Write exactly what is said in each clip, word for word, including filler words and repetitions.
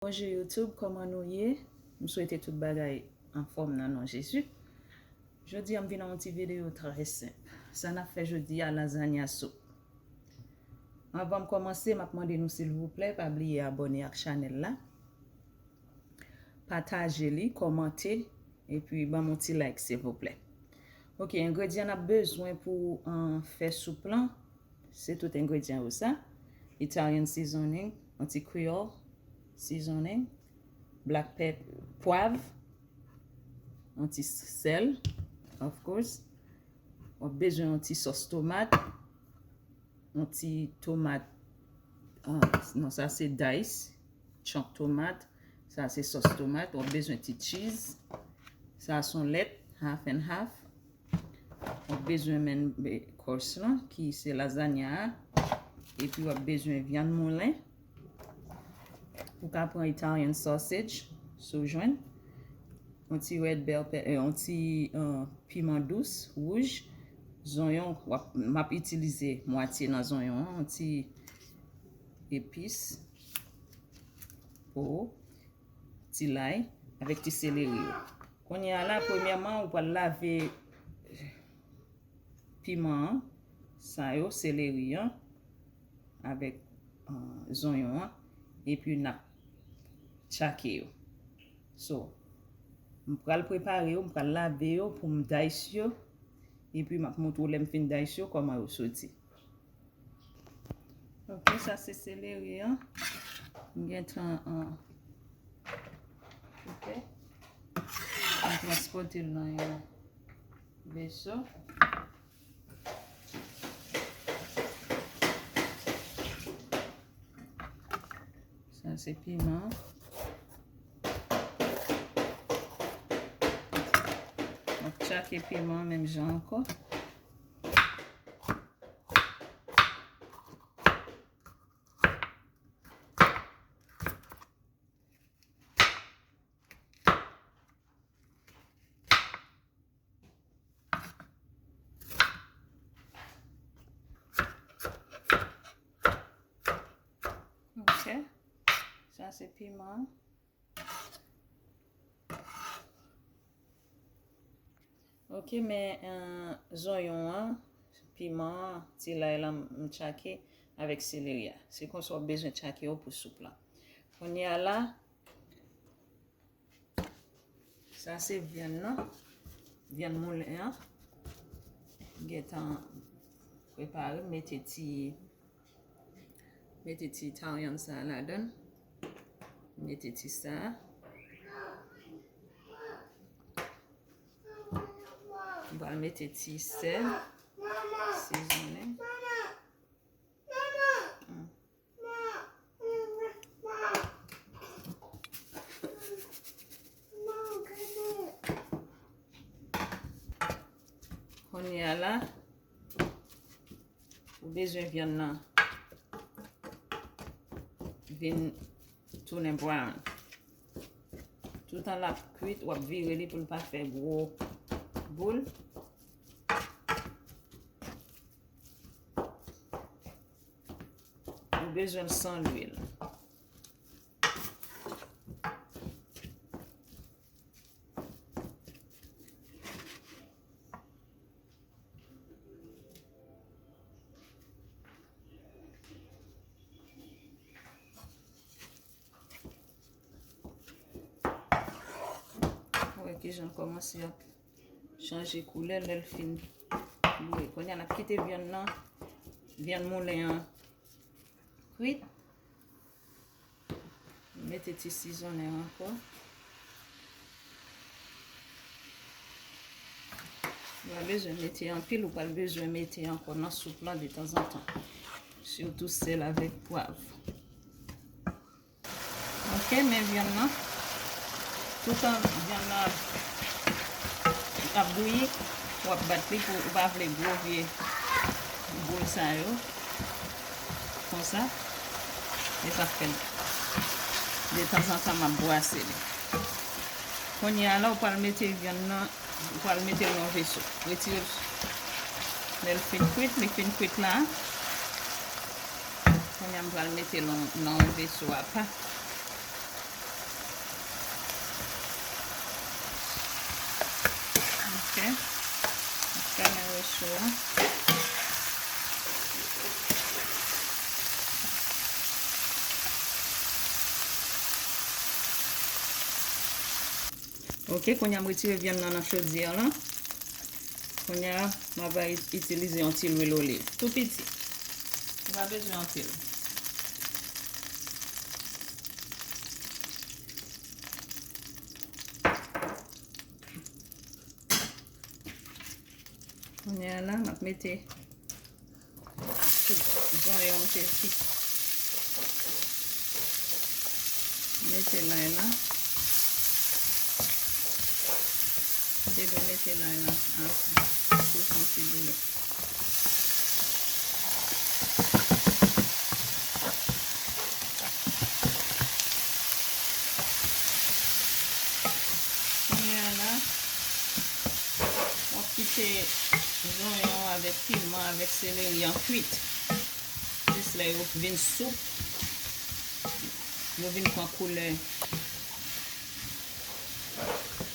Bonjou YouTube, kòman nou ye? M swete tout bagay anfòm nan non Jezi. Jodi a m vin ak yon ti videyo trè senp. Sa n ap fè jodi a, lazanya soup. Anvan m kòmanse, m ap mande nou silvouplè, pa bliye abòne ak chanèl la. Pataje li, kòmante, epi ban m yon ti like silvouplè. Ok, engredyan n ap bezwen pou, uh, fè soup lan, se tout engredyan yo sa. Italian seasoning, yon ti Creole seasoning, black pepper, pwav, yon ti sèl, of course. W ap bezwen yon ti sòs tomat, yon ti tomat, uh, non, sa se dice, chunk tomat, sa se sòs tomat. W ap bezwen ti cheese, sa se yon lèt, half and half. W ap bezwen menm, eh, course lan, ki se lazanya a. Epi w ap bezwen vyann moulen. Ou ka pran Italian sausage, si w jwenn. Yon ti red bell pepper, eh, yon ti, eh, piman dous, wouj. Zonyon, w ap, m ap itilize mwatye nan zonyon an, yon ti epis, po, ti lay, avèk ti seleri yo. Kounye a la, premyèman, ou pral lave piman an, sa yo, seleri an, avèk, uh, zonyon an, epi n ap tchake yo. So, m pral prepare yo, m pral lave yo pou m dice yo, epi m ap montre w lè m fin dice yo, kòman yo soti. Ok, sa se seleri an. M gentan, uh, koupe. M transpòte l nan yon veso. Sa se piman. M ap tchake piman menm jan ankò. Ok. Sa se piman. Ok, men, eh, zonyon an, piman an, ti lay lan, m tchake avèk seleri a. Se konsa w bezwen tchake yo pou soup lan. Kounye a la, sa se vyann nan, vyann moulen an. Gentan prepare, mete ti Mete ti Italian sa a ladan. Mete ti sa a. M pral mete ti sèl. Sezonnen. Hmm. Kounye a la, ou bezwen vyann nan vin tounen brown. Toutan l ap kwit, w ap vire li pou l pa fè gwo boul. Ou bezwen l san lwil. Wè kijan l kòmanse ap chanje koulè lè l fin bouyi. Kounye a n ap kite vyann nan, vyann moulen an kwit. Mete ti sizonnen ankò. Ou pa bezwen mete anpil, ou pral bezwen mete ankò nan soup lan detanzantan. Sitou sèl avèk pwav. Ok, men vyann nan. Toutan vyann nan ap, ap bouyi, w ap bat li pou ou pa vle gwo vye boul sa yo. Konsa. E sa k fè detanzantan m ap bwase li. Kounye a la, ou pral mete vyann nan, ou pral mete l nan yon veso. Retire l. Lè l fin kwit, li fin kwit la. Kounye a, m pral mete l nan, nan yon veso apa. Sa. Ok, kounye a m retire vyann nan nan chodyè la. Kounye a, m ap itilize yon ti lwil oliv. Tou piti. Ou pa bezwen anpil. Kounye a la, m ap mete tout zonyon m te fi. Mete lay la. M te dwe mete lay la anvan. Pou l fè yon ti boule. Kounye a la, m ap kite zonyon avèk piman, avèk seleri an kwit. Jis lè yo vin soup, yo vin pran koulè,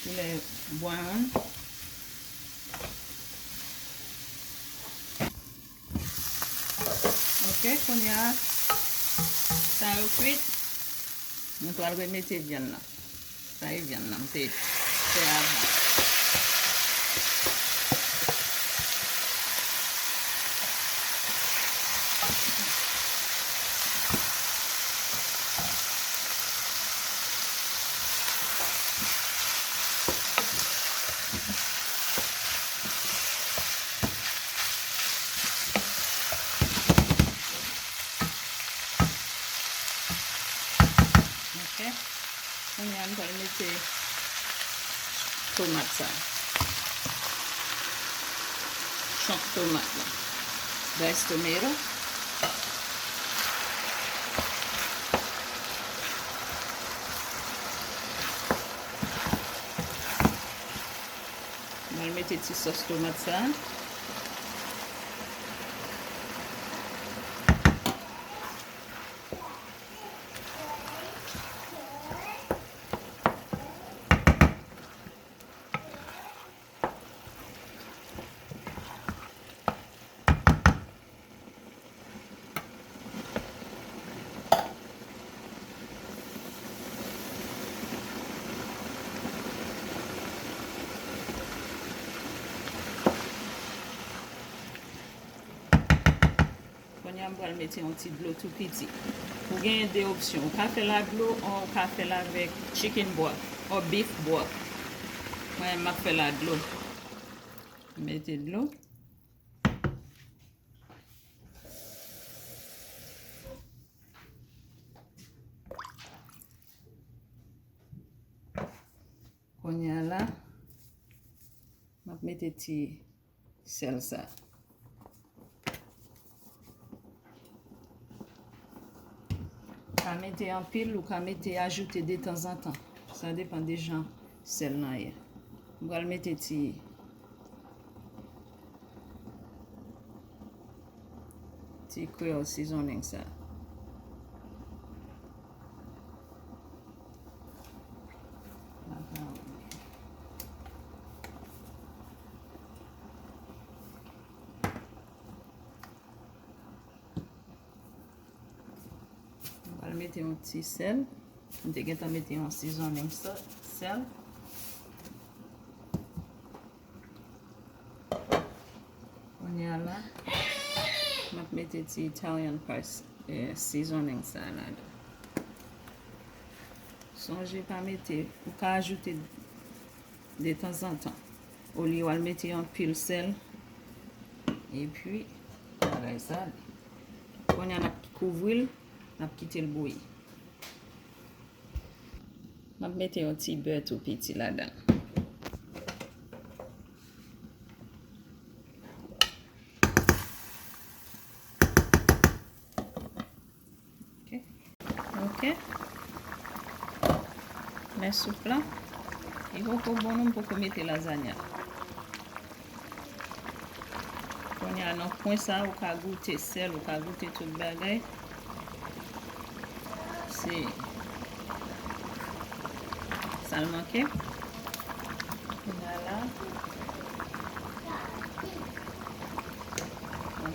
koulè brown. Ok, kounye a, sa yo kwit, nou pral remete vyann nan. Sa e vyann nan, m te fè avan. Ok. Kounye a, m pral mete tomat sa. Chunk tomat la. Diced tomato. Mwen mete ti sòs tomat sa. Kounye a, m pral mete yon ti dlo tou piti. Ou genyen de opsyon. Ou ka fè l a dlo, ou ka fè l avèk chicken broth, or beef broth. Mwen, m ap fè l a dlo. Mete dlo. Kounye a la, m ap mete ti sèl sa. Ou ka mete anpil, ou ka mete, ajoute detanzantan. Sa depann de jan sèl lan ye. M pral mete ti, ti Creole seasoning sa. M pral mete yon ti sèl. M te gentan mete yon seasoning sa, sèl. Kounye a la, m ap mete ti Italian spice, eh, seasoning sa ladan. Sonje pa mete, ou ka ajoute detanzantan. Olye w al mete anpil sèl. Epi, bagay sa ale. Kounye a n ap kouvri l, n ap kite l bouyi. M ap mete yon ti bè tou piti ladan. Ok. Ok. Men soup la, li poko bon non, m poko mete lazanya. Kounye a, nan pwen sa, ou ka goute sèl, ou ka goute tout bagay. Se sa l manke. Kounye a la,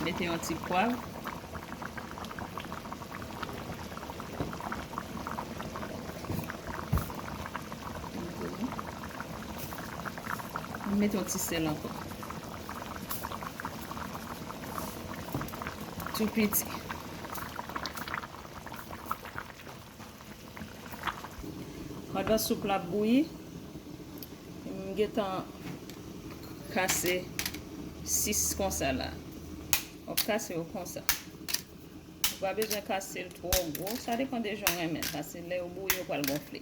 Mete yon ti pwav. Mete yon ti sèl ankò. Tou piti. Pandan soup la ap bouyi, m gentan kase sis konsa la. W ap kase yo konsa. Ou pa bezwen kase l twò gwo. Sa depann de jan w renmen l, paske lè yo bouyi, yo pral gonfle.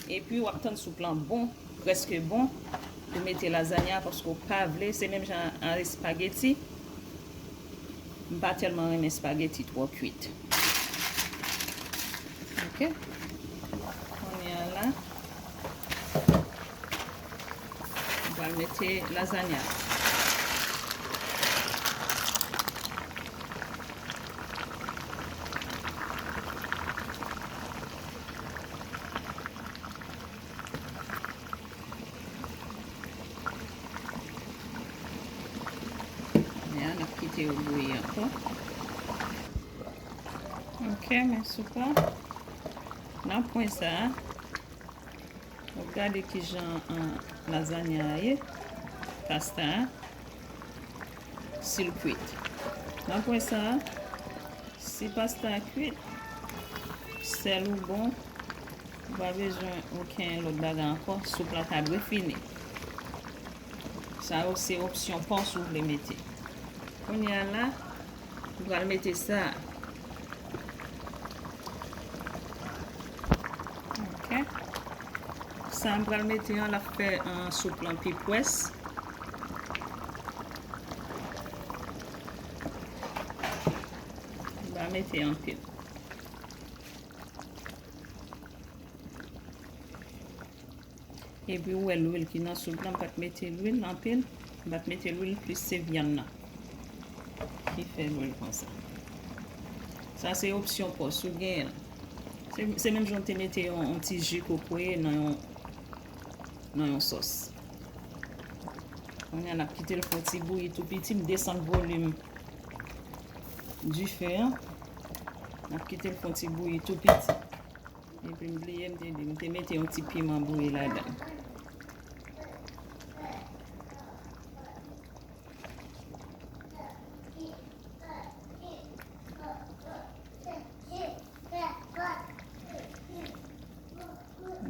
Epi, w ap tann soup lan bon, prèske bon, pou mete lazanya, paske w pa vle, se menm jan a espageti. M pa tèlman renmen espageti twò kwit. Ok. Kounye a la, m pral mete lazanya. Kounye a, n ap kite yo bouyi ankò. Ok, men soup la. Nan pwen sa a, w ap gade kijan, ah, lazanya a ye, pasta a, si l kwit. Nan pwen sa a, si pasta a kwit, sèl ou bon, ou pa bezwen okenn lòt bagay ankò, soup la ta dwe fini. Sa yo se opsyon pa w si w vle mete. Kounye a la, m pral mete sa. Ok. Sa m pral mete an, l ap fè, ah, soup lan pi pwès. M va mete anpil. Epi ou wè lwil ki nan soup la, m pa t mete lwil anpil, m pa t mete lwil, plis se vyann nan ki fè lwil konsa. Sa se opsyon pa w, si w genyen l. Se, se menm jan w te mete yon, yon ti ji kokoye nan yon, nan yon sòs. Kounye a n ap kite l fè yon ti bouyi tou piti, m desann volim dife an. N ap kite l fè yon ti bouyi tou piti. Epi m bliye, m te di, m te mete yon ti piman bouyi ladan l.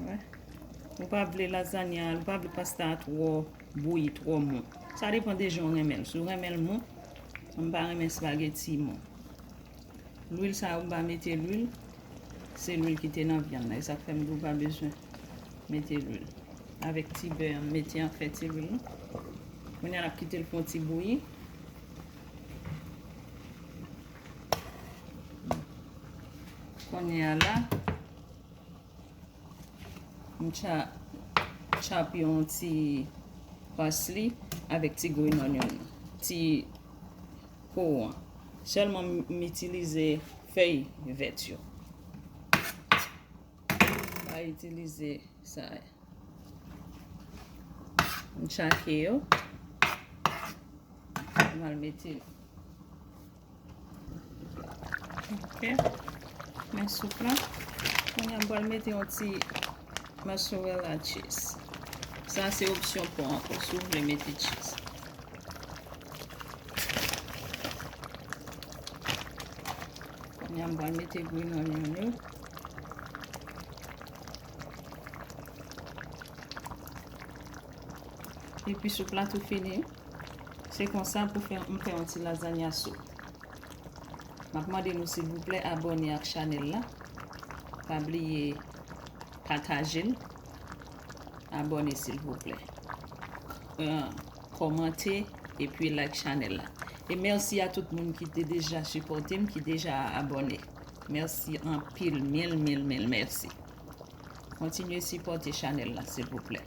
Wè. Ou pa vle lazanya, ou pa vle pasta a twò bouyi, twò mou. Sa depann de jan w renmen l. Si w renmen l mou, m pa renmen espageti mou. Lwil sa a, ou pa mete lwil, se lwil ki te nan vyann nan. E sa k fè m di w pa bezwen mete lwil. Avèk ti bè an, m mete an fè ti lwil la. Kounye a, n ap kite l fè yon ti bouyi. Kounye a la, m cha-, chop yon ti parsley avèk ti green onion, ti po an. Sèlman m, m itilize fèy vèt yo. M pa itilize sa. M tchake yo. M al mete yo. Ok. Men soup la. Kounye a m pral mete yon ti mozzarella cheese. Sa se opsyon pa w ankò, si w vle mete cheese. Kounye a m pral mete green onion yo. Epi soup la tou fini. Se konsa pou fè, m fè yon ti lazanya soup. M ap mande nou silvouplè abòne ak chanèl la. Pa bliye pataje l. Abòne silvouplè. Euh, kòmante epi like chanèl la. E mèsi a tout moun ki te deja sipòte m, ki deja abòne. Mèsi anpil, mil, mil, mil mèsi. Kontinye sipòte chanèl la, silvouplè.